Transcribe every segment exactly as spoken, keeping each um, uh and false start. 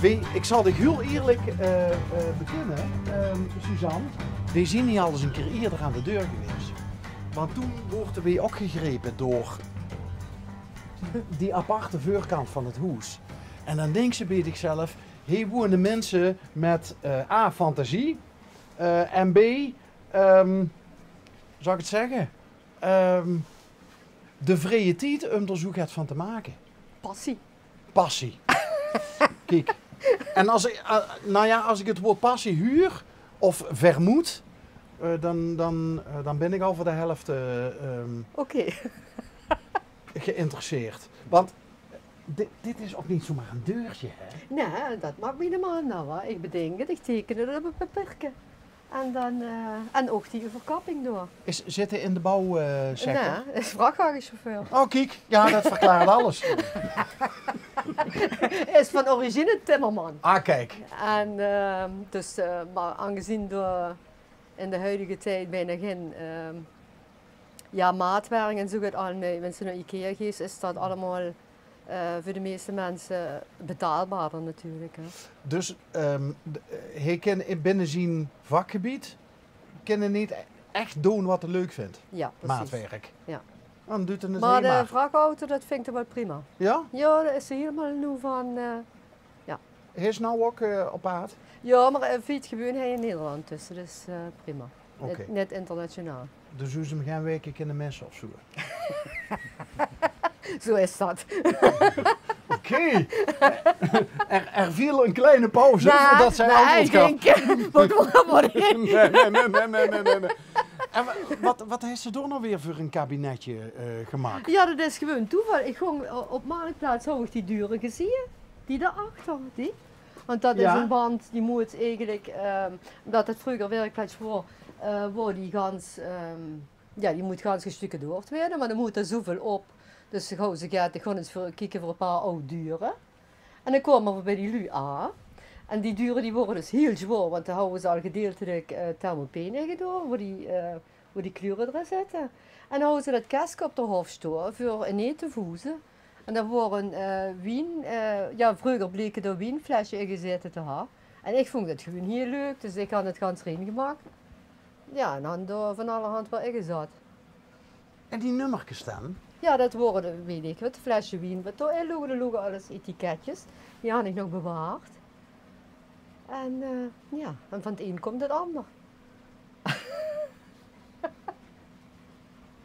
Hey, ik zal dich hiel eerlik, eh, eh, bekinne, ehm, Suzanne. Weej zien hie al ens ein kier eerder aan de deur gewaes. Want toen woorte weej ok gegrepe door die aparte veurkant van het hoes. En dan dinks se beej dichzelf, hie woeëne minse met, eh, A, fantasie, eh, en B, ehm, zal ik het zegge, ehm, de vrije tied um d'r zoe get van te make. Passie. Passie. Kiek. En as ik, eh, nou ja, as ik het woord passie huur of vermoed, eh, dan, dan, eh, dan bin ik al veur de helft, eh, ehm, Oké. geïnteresseerd. Want dit, dit is ok neet zomaar ein deurtje, hè? Nae, det maak miene man now, hè. Ik bedink het, ik teken het op ein papierke. En dan, eh, en ok die euverkapping door. Is, zit hae in de bouw, eh, sector? Nae, is vrachtwagechauffeur. Oh, kiek. Ja, det verklaart alles. Is van origine timmerman. Ah, kiek. En, ehm, dus, eh, maar aangezien door in de huidige tied bijna gen, ehm, ja, maatwerk en zoe get al, nae, wens se nao Ikea geis, is det allemaol, eh, veur de meeste minse betaalbaarder natuurlik, hè. Dus, ehm, de, eh, hae kin in, binne zien vakgebied, kin hae neet e-, ech doon wat hae leuk vindt. Ja, precies. Maatwerk. Ja. Dan duut hae het Maar neet de maar. vrachtauto, det vindt hae waal prima. Ja? Ja, dao is hae hielemaol noe van, eh, Ja. Hae is now ok, eh, op paad? Ja, maar hae fiets gewoeën hie in Nederland tusse, dus, eh, prima. Oké. Net, net internationaal. Dus zouws se hem gen waeke kinne misse of zoe? Zoe is det. Oké. Er, er viel een kleine pauze voordat zij antwoord gaf. Nae, nae, ik dink, wat, wat, wat Nae, nae, nae, nae, nae, nae. En wa-, wat, wat haes se door now weer veur een kabinetje, eh, gemaak? Ja, det is gewoeën toeval. Ik góng o-, op Marktplaats, how ik die deure gezieë. Die dao achter, die. Want det is Ja. ein band, die mót eigelik, ehm, ómdet het vreuger werkplaats waor, eh, waor die gans, ehm, ja, die mót gans gestukadoord waere, maar dan mót d'r zoeväöl op. Dus ich hou ze get, ich gaon ins veur, kieke veur ein paar aw deure. En dan kómme v'r bie die luuj aan. En die deure die waore dus hiel zwaor, want dao hawwe ze al gedeeltelik, eh, thermopane ingedaon, veur die, eh, wo die kleure d'rin zitte. En dan hawwe ze det keske op d'r hof staon veur ineen te voeze. En dao waore, eh, wien, eh, ja, vreuger bleke dao wienflesje in gezitte te ha. En ich vónj det gewoen hiel leuk, dus ich han het gans rein gemaak. Ja, en han dao van allerhand waal in gezat. En die nummerkes dan? Ja, det waore de, weit ich waat, flesje wien waat dao in loge, dao loge alles etiketjes. Die han ich nog bewaard. En, eh, ja, en van het ein kump het ander.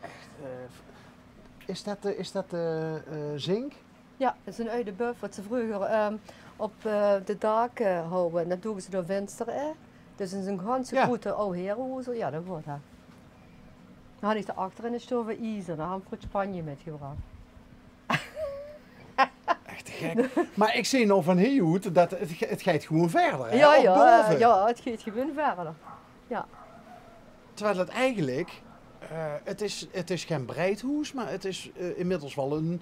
Echt, eh, is det, eh, is det, eh, eh, zink? Ja, det is ein ui de buf waat ze vreuger, ehm, op, eh, de daak, eh, hawwe. En dan doge ze dao vinster in. Dus in zoe'n gans Ja. groete aw herehoezer. Ja, det waor det. Dan han ich dao achter in de stoev iezer. Dan han v'r oet Spanje mitgebrach. Echt te gek. Maar ik zeen al van hie oet det het, het geit gewoen verder, hè? Ja, Op ja, bove. Ja, het geit gewoen verder. Ja. Terwijl het eigenlijk, eh, het is, het is gen breid hoes, maar het is, eh, inmiddels waal een,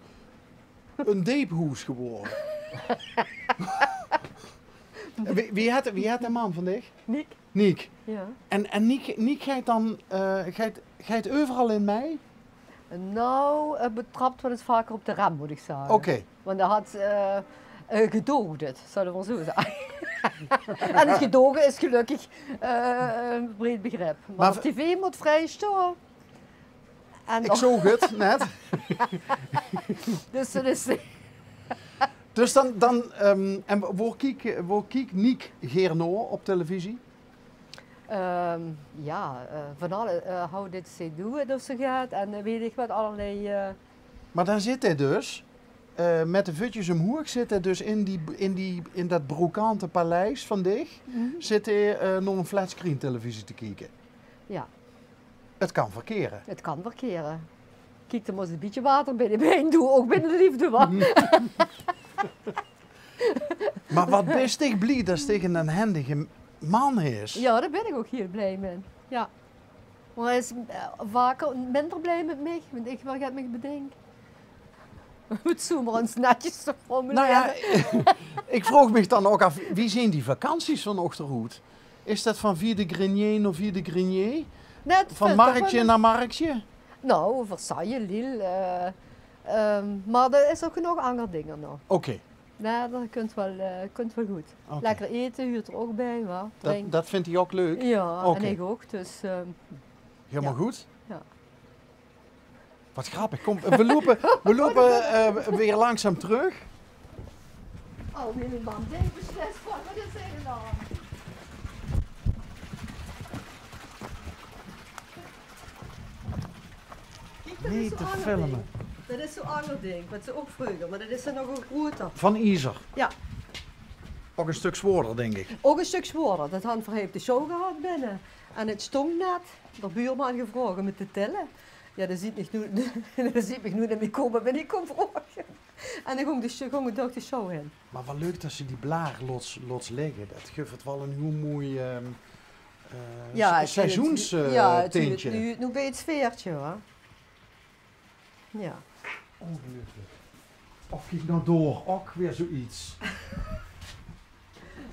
een deep hoes gewore. Wie, wie het, wie het de man van dich? Niek. Niek. Ja. En, en Niek, Niek geit dan, eh, geit, geit euveral in mei? Nou, eh, betrapt waal ins vaker op de rem, mót ich zage. Oké. Want dae hat, eh, eh, gedoogd, zalle v'r zoe zage. En het gedoge is gelökkig, eh, ein breid begrip. Maar Maar op v- tv mót vrie staon. En Ik dan zoog het net. Dus det is Dus dan, dan, ehm, en wo kiek, wo kiek Niek gaer nao op televisie? Ehm, ja, eh, van alle, eh, How Did They Do It of zoe get. En, eh, weit ich waat, allerlei, eh, Maar dan zit hae dus, eh, met de vutjes omhoeg, zit hae dus in die, in die, in det brokante paleis van dich, Mhm. zit hae, eh, nao ein flatscreen televisie te kieke. Ja. Het kan verkere. Het kan verkere. Kiek, d'r mós ein bietje water bie de wien doon, ouch bie de leefde, wa? Maar wat bis dich blie det dich eine hendige man is. Ja, dao bin ich ouch hiel blie mit. Ja. Maar hae is, eh, vaker minder blie mit mich, want ich waal get mit bedink. Mót zoe maar ins netjes te formulere. Nou ja, ik vroog mich dan ook af, wie zien die vakanties van Ochterhoed? Is det van Vide Grenier nao Vide Grenier? Nae, het Van velt toch marktje waal nao marktje? Nou, Versailles, Lille, eh, ehm, maar d'r is ouch genóg anger dinger nog. Oké. Nae, dat kunt wel, eh, kunt wel good. Oké. Lekker ete huurt d'r ouch bie, wa? Dat, dat vindj hae ouch leuk? Ja, en ich ouch. Dus, eh, hielemaol good. Ja. Wat grappig. Kom, we loupe, we loupe, eh, weer langzaam trök. Oh, Willem, man, dit is bes wat, wat is dit dan? Kiek, dat is zo'n anger ding. Dat is zo'n anger ding, wat ze ouch vreuger, mer dat is d'r nog ouch groeter. Van iezer? Ja. Ouch e stök zwaorder, dink ich. Ouch e stök zwaorder. Dat han v'r hie op de sjouw gehad binne. En 't stóng net, d'r buurman gevraog um 't te tille. Ja, dae zuut mich noe, dae zuut mich noe neet mie kómme, wen ich kóm vraoge. En dan góng de sj-, góng 't door de sjouw hin. Mer wat leuk dat ze die blaar lots, lots ligke. Dat guf 't wel e hiel mooi, ehm, eh, ja, se-, seizoens-, eh, ja, 't huurt, tintje. 't Huurt noe bie 't sfeertje, huur. Ja. Ongeluiflik. Och, kiek noe door. Och, weer zoiets.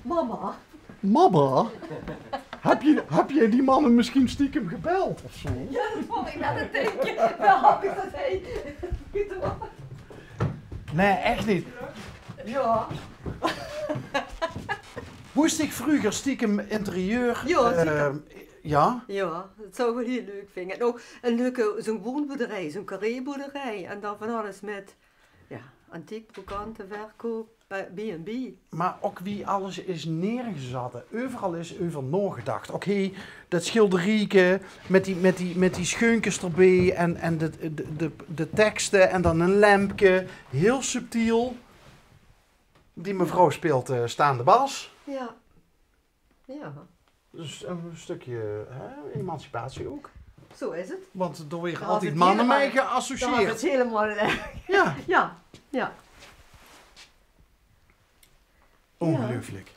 Mama. Mama? Heb je, heb je die mannen misschien stiekem gebeld of zo? Ja, dat vond ik net het dingetje. Wel handig dat hij... Nee, echt niet. Ja. Woest dich vreuger stiekem interieur? Ja, zeker. Eh, ja? Ja, dat zou ik wel heel leuk vinden. En ook een leuke, zo'n woonboerderij, zo'n carréboerderij. En dan van alles met, ja, antiek, brocante, verkoop. Eh, B en B. Mer ok wie alles is neergezat, hè. Euveral is euver naogedacht. Oké, dat sjilderieke mit die, mit die, mit die sjeunkes d'rbie en, en de, de, de, de tekste en dan e lempke. Hiel subtiel. Die mevrouw speelt, eh, staande bas. Ja. Ja. Dus e stökske, hè, emancipatie ouch. Zo is 't. Want d'r waere altied manne mei geassocieerd. Dan waas 't hielemaol, eh, ja. Ja, ja. Ongeluiflik.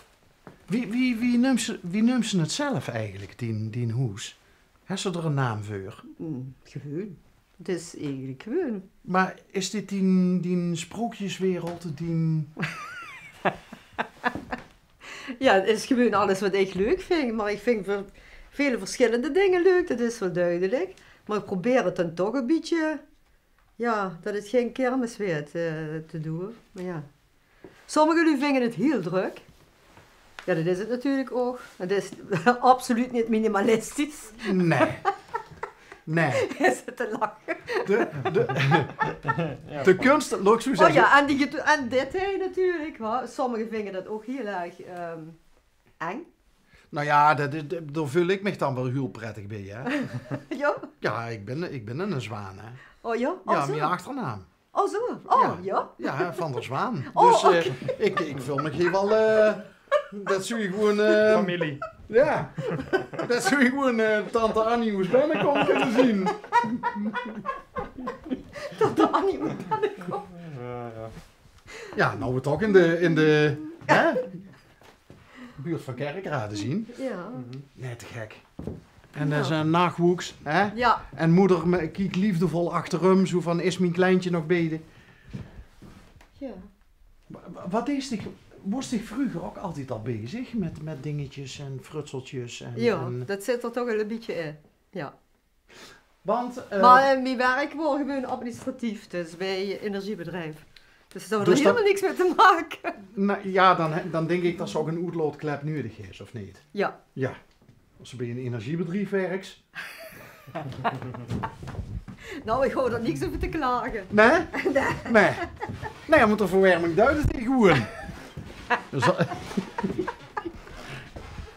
Wie, wie, wie neums se, wie neums se 't zelf eigelik, dien, dien hoes? Hes se d'r 'ne naam veur? Mm, gewoon. 't Is eigelik gewoon. Mer is dit dien, dien sprookjeswereld, dien... Ja, 't is gewoon alles wat ich leuk vinj. Mer ich vinj ve-, vele versjillende dinger leuk, dat is waal dudelik. Mer ich probeer 't dan toch e bietje, ja, dat 't gein kermis weurt, eh, te doon. Mer ja. Sommige luuj vinge 't hiel drök. Ja, dat is 't natuurlik ouch. 't Is absoluut neet minimalistisch. Nee. Nee. Is 't te lache? De, de, de kunst, laot ich zoe zègke. Oh ja, en die, en dit hie natuurlik, hè. Sommige vinge dat ouch hiel erg, ehm, eng. Nou ja, dat, dat, dao veul ich mich dan waal hiel prettig bie, hè. Ja? Ja, ich bin, ich bin 'ne zwaan, hè. Oh ja? Ja, mien achternaam. Oh, zo? Oh, ja? Ja, Van der Zwaan. Oh, dus, eh, oké. Ich, ich veul mich hie waal, eh, dat zów gewoon, eh, familie. Ja. Dat zów gewoon, eh, tante Annie oes binnekómme kinne zeen. Tante Annie oes binnekómme. Ja, ja. Ja, noe we toch in de, in de, hè? Buurt van Kerkrade zeen. Ja. Nee, te gek. En dat is 'ne nachwoeks, hè? Ja. En moder me-, kiek leefdevol achterum, zoe van: is mien kleintje nog bie de... Ja. Wa-, wa-, wat is dich, woars dich vreuger ouch altied al bezig mit, mit dingetjes en frutseltjes en... Ja, en dat zit d'r toch waal e bietje in. Ja. Want, eh, mer, eh, mien werk waor gewoon administratief, dus bie energiebedrief. Dus dao höbbe we hielemaol niks mit te make. Nou, ja, dan, dan dink ich dat se ouch 'n oetlaotklep nudig hes, of neet? Ja. Ja. Es se bie 'n energiebedrief wirks. Nou, ich hoof d'r niks euver te klage. Nee? Nee. Nee. Nee, want de verwerming duit 't gewoon. Dus, eh,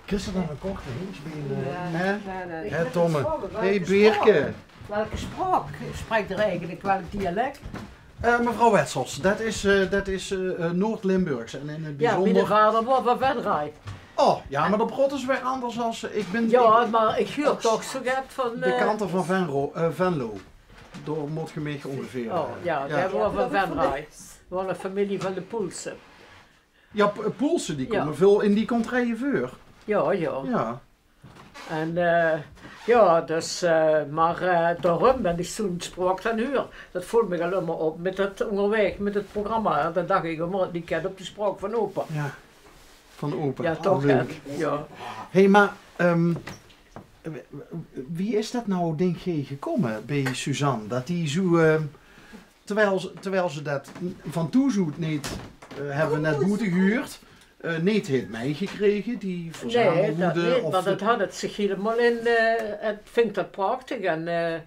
Kris se dan 'ne korte hins bie 'n, eh, nee? Nee, nee, nee. Hè, Tomme? Hey, Beerke. Welke spraak spreekt er eigenlijk? Welk dialect? Eh, mevrouw Wetsels, dat is, eh, dat is, eh, eh, Noord-Limburgs en in 't bijzonder... Ja, mien vader waor van Venray. Oh, ja, mer dat praote ze weer anders as, eh, ich bin... Ja, mer ich huur toch zoe get van, eh, de kante van Venro, eh, Venlo. Dao mót ge mich óngeveer, oh, eh, ja, ja. Dae waor van Venray. Waor 'n femilie van de Poelse. Ja, P-, Poelse, die kómme väöl in die contraien veur. Ja, ja. Ja. En, eh, ja, dus, eh, mer, eh, daorum, wen ich zoe'n spraok dan huur, dat vèlt mich al ummer op mit dat óngerwaeg, mit 't programma, hè. Dan dach ich ummer, die kènt op de spraok van opa. Ja, van opa. Ja, toch, hè. Leuk. Ja. Hey, mer, ehm, wie is dat noe, dink geer, gekómme bie Suzanne? Dat die zoe, ehm, terwijl ze, terwijl ze dat van toes oet neet eh, höbbe we net boete gehuurd, eh, neet heet meigekrege, die verzamelhoede. Nae, dat neet, mer dat hat 't zich hielemaol in, eh, 't vingk dat prachtig en, eh,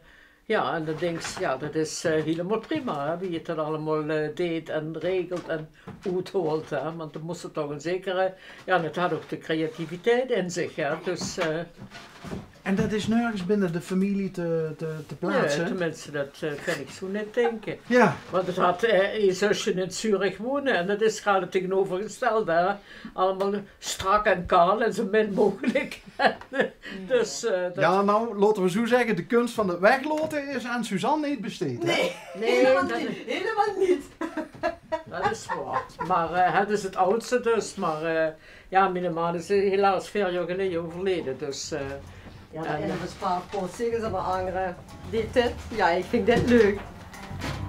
jao, en dan dinks se, jao, dat is, eh, hielemaol prima, hè, wie 't dat allemaol, eh, deet en regelt en oethaolt, hè, want d'r mós toch 'n zekere, jao, en 't hat ouch de creativiteit in zich, hè, dus, eh, En dat is nörges binne de femilie te, te, te plaatse? Nae, teminste, dat, eh, kin ich zoe neet dinke. Jao. Want 't hat, eh, e zusje in Zurich wone en dat is 't grade taengeneuvergestelde, hè. Allemaol strak en kaal en zoe min mogelik. Dus, eh, dat... Jao, noe, laote we zoe zègke, de kuns van 't weglaote is aan Suzanne neet besteed, hè? Nae, hielemaol neet. Hielemaol neet. Dat is waor. Mer, eh, 't is 't aadste dus, mer, eh, Jao, miene man is, eh, helaas veer jaor geleje euverleje, dus, eh, jao, en, eh, 't is paar postzegels, mer angere die dit, jao, ich vinj dit leuk.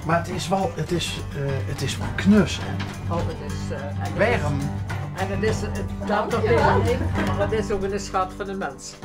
Mer 't is waal, 't is, eh, 't is waal knus, hè? Oh, 't is, eh, en 't is, werm. En 't is, eh, dat toch neet allein, mer 't is ouch 'ne sjat van 'ne mins.